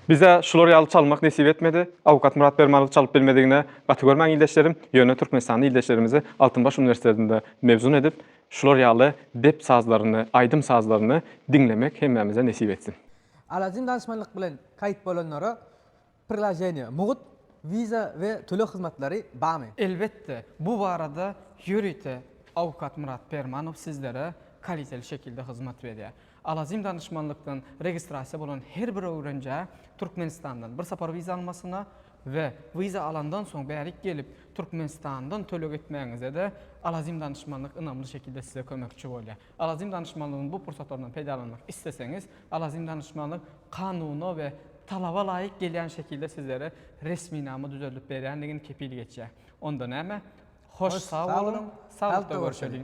Bize şular ýaly çalmak nesip etmedi. Awukat Myrat Bermanow çalyp bilmedigine gaty görmäň ildeşlerim. Ýöne Türkmenistanly ildeşlerimizi Altynbaş uniwersitetinde mezun edip, şular ýaly dep sazlaryny, aýdym sazlaryny diňlemek hemmämize nesip etsin. Alajym danyşmanlyk bilen kaýt bolanlara prilaženiýe mugt wiza we töleg hyzmatlary barmy? Elbetde, bu barada ýörite awukat Myrat Permanow sizlere kaliteli şekilde hyzmat berýär. Alazim danyşmanlykdan registrasiýa bolan her bir öwrenjä Türkmenistandan bir sapar wiza almasyna we wiza alandan soň bärik gelip Türkmenistandan töleg etmäňize-de Alazim danyşmanlyk ynamly şekilde size kömekçi bolýar. Alazim danyşmanlygyň bu pursatlaryndan peýdalanmak isleseňiz, Alazim danyşmanlyk kanuna we talaba laýyk gelýän şekilde sizlere resminama düzeldip berýändigini kepil geçýär. Onda näme? Hoş sag boluň, saglykda görşeliň!